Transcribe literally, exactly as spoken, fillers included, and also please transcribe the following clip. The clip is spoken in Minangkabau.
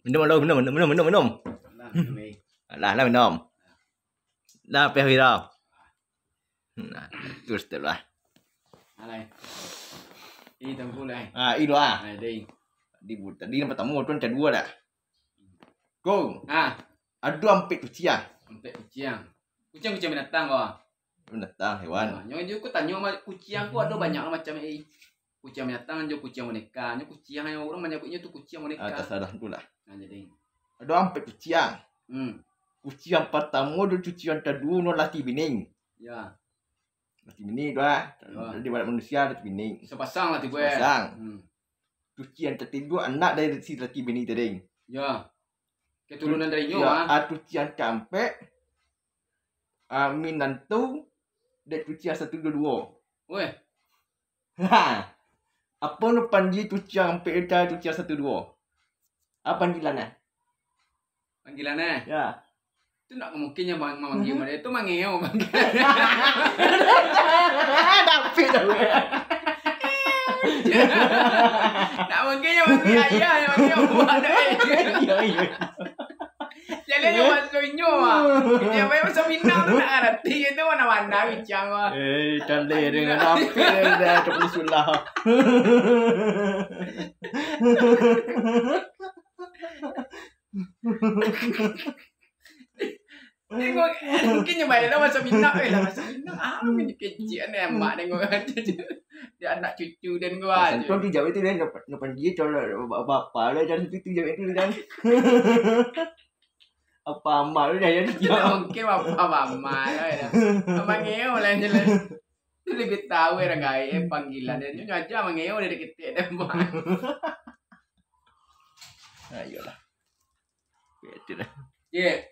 Minum, minum, minum, minum, minum, minum. Lah, lah, minum. Dah, peh hari dah. Nah, terus tu lah. Alai. Ih, tangku lah. Ah, ih, dua. Alai, deh. Tadi bu-, tadi nan partamo tu ancak duo dah. Ko. Ah. Ado ampek kuciang. Ampek kuciang. Kuciang, kuciang binatang ko. Binatang, hewan. Nah, nyo juo ko tanyo ma-, kuciang ko ado banyak lah macam, eh. Kuciang binatang jo kuciang boneka. Nyo kuciang, nyo urang manyabuiknyo tu kuciang boneka. Ah, tasalah tu lah. Nah, jadi. Ado ampek kuciang. Hmm. Kuciang partamo jo kuciang kaduo no laki bini. Ya. Laki bini tu lah. Ya. Jadi buat manusia laki bini. Sepasang lah tibo, eh. Sepasang. Hmm. Kuciang katigo anak dari si laki bini tadi. Ya. Keturunan dari nyo, ya, ah. Ah, kuciang kaampek, ah, minantu dari kuciang satu duo duo. Weh. Ha. Apo nu panggil kuciang ampek ka kuciang satu duo? Apo panggilan eh? Panggilan eh? Ya. Tu ndak mungkin nyo mang-, manggil, hmm, model tu mangeo panggilan. Dapik tu. Ndak mungkin nyo manggil ayah, nyo manggil abah tu, eh. Iyo, iyo. Jaleh nyo bahaso inyo, ah. Nyo bahaso Minang tu ndak ngarati, itu mana-mana bincang, ah. Eh, jaleh dengan api dah, tak perlu sulah. Tengok, mungkin nyo bahaso Minang, eh, lah bahaso Minang, ah, mungkin kecik ni, mak tengok. Dia anak cucu dan gua. Santuang tu jawab tu, dia nak, nak panggil kalau bapa lah, jangan tu, tu jawab tu, dan. Apa amal dah jadi. Tidak mungkin apa amal lah, ya. Mangeo lah je lah. Tu lebih tahu orang gaib, eh, panggilan dia. Nyo aja mangeo dari ketek dia, Bang. Ayolah. Betul lah. Ye.